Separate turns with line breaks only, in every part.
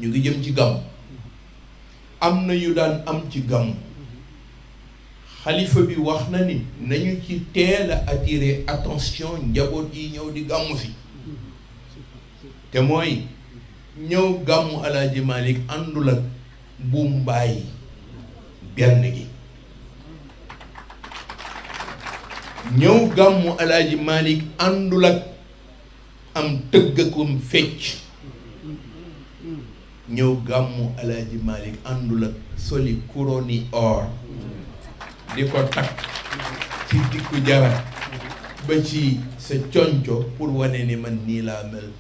ñu ngi jëm ci gàmm am na yu daan am ci gàmm xalifa bi wax na ni nañu ci teel a attirer attention njaboot yi ñëw di gàmm si te mooy ñëw gàmmu Alaaji Malick àndul ak bu mbaay benn gi ñëw gàmmu Alaaji Malick àndul ak am tëggakum fecc ñëw gàmmu Alaaji Malick àndul ak soli couronne or di ko takk ci dikku jara ba ci sa conco pour wane ni man nii laa mel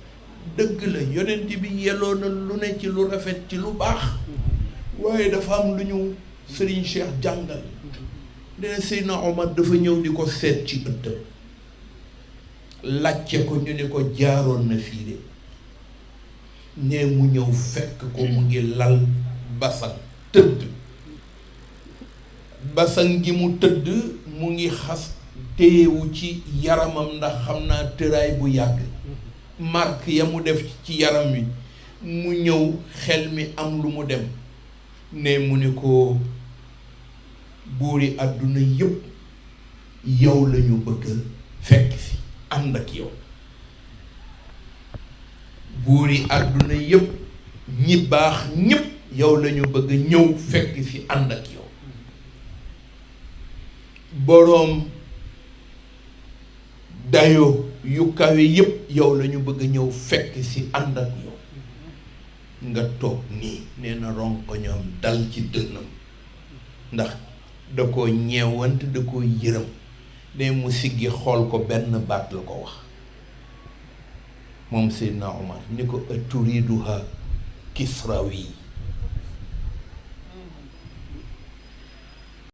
dëgg la yonent bi yelloo na lu ne ci lu rafet ci lu baax waaye dafa am lu ñu Serigne Cheikh jàngal dina Seydina Omar dafa ñëw di ko seet ci ëttam làcce ko ñu ne ko jaaroon na fii de ne mu ñëw fekk ko mu ngi lal basan tëdd basan gi mu tëdd mu ngi xas téyewu ci yaramam ndax xam naa tëraay bu yàgg marque ya mu def ci yaram wi mu ñëw xel mi am lu mu dem ne mu ni ko buuri àdduna yëpp yow lañu bëgg fekk si ànd ak yow buuri àdduna yëpp ñi baax ñëpp yow lañu bëgg ñëw fekk si ànd ak yow boroom dayo yu kawe yëpp yow lañu bëgg ñëw fekk si ànd ak yow nga toog nii nee na ronkoñam dal ci dënnam ndax da ko ñeewant da ko yërëm ne mu siggi xool ko benn baat la ko wax moom Seydina Omar ni ko aturiduha kisrawi